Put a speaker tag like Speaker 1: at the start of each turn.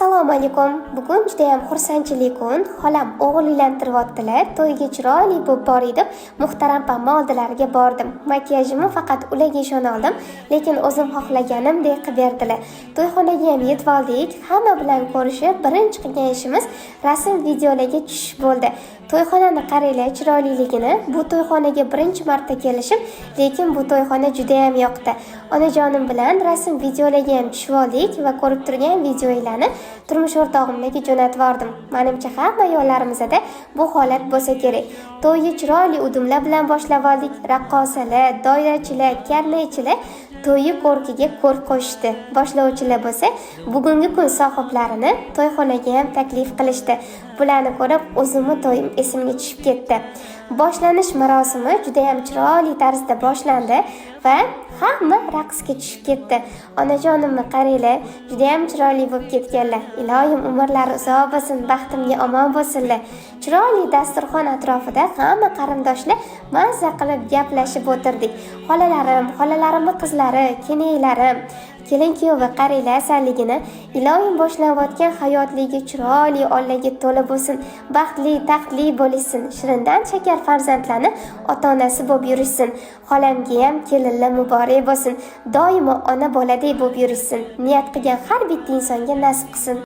Speaker 1: Assalomu alaykum. Bugun judayam xursandchilik kun. Xolam o'g'il uylantiryaptilar. To'yga chiroyli bo'lib bor edim. Muhtaram opamni oldilariga bordim. Makiyajimni faqat ularga ishona oldim, lekin o'zim xohlaganimdek qilib berdilar. To'yxonaga ham yetib oldik. Hamma bilan ko'rishib, birinchi qilgan ishimiz rasm videolarga tushish bo'ldi. To'yxonani qaranglar chiroyliligini. Bu to'yxonaga birinchi marta kelishim, lekin bu to'yxona judayam yoqdi. Onajonim bilan rasm videolarga ham tushib oldik va ko'rib turgan videolarni turmush o'rtog'imga jo'natib yubordim. Manimcha, hamma ayollarimizda bu holat bo'lsa kerak. To'yni chiroyli udumlar bilan boshlab oldik. Raqqosalar, doirachilar, karnaychilar to'yi ko'rkiga ko'rk qo'shishdi. Boshlovchilar bo'lsa bugungi kun sohiblarini to'yxonaga ham taklif qilishdi. Bularni ko'rib, o'zimni to'yim esimga tushib ketdi. Boshlanish marosimi juda ham chiroyli tarzda boshlandi va hamma raqsga tushib ketdi. Onajonimni qaranglar, juda ham chiroyli bo'lib ketganlar. Iloyim, umrlari uzoq bo'lsin, baxtimga omon bo'lsinlar. Chiroyli dasturxon atrofida hamma qarindoshlar mazza qilib gaplashib o'tirdik. Xolalarim, xolalarimni qizlari, kelinlarim, kelin kuyovi qaranglar asalligini. Iloyim, boshlanayotgan hayotligi chiroyli, oilaga to'la bo'lsin, baxtli, taxtli bo'lishsin, shirindan shakar farzandlarni ota onasi bo'lib yurishsin. Xolamga ham kelinlar muborak bo'lsin, doimo ona boladek bo'lib yurishsin. Niyat qilgan har bitta insonga nasib qilsin.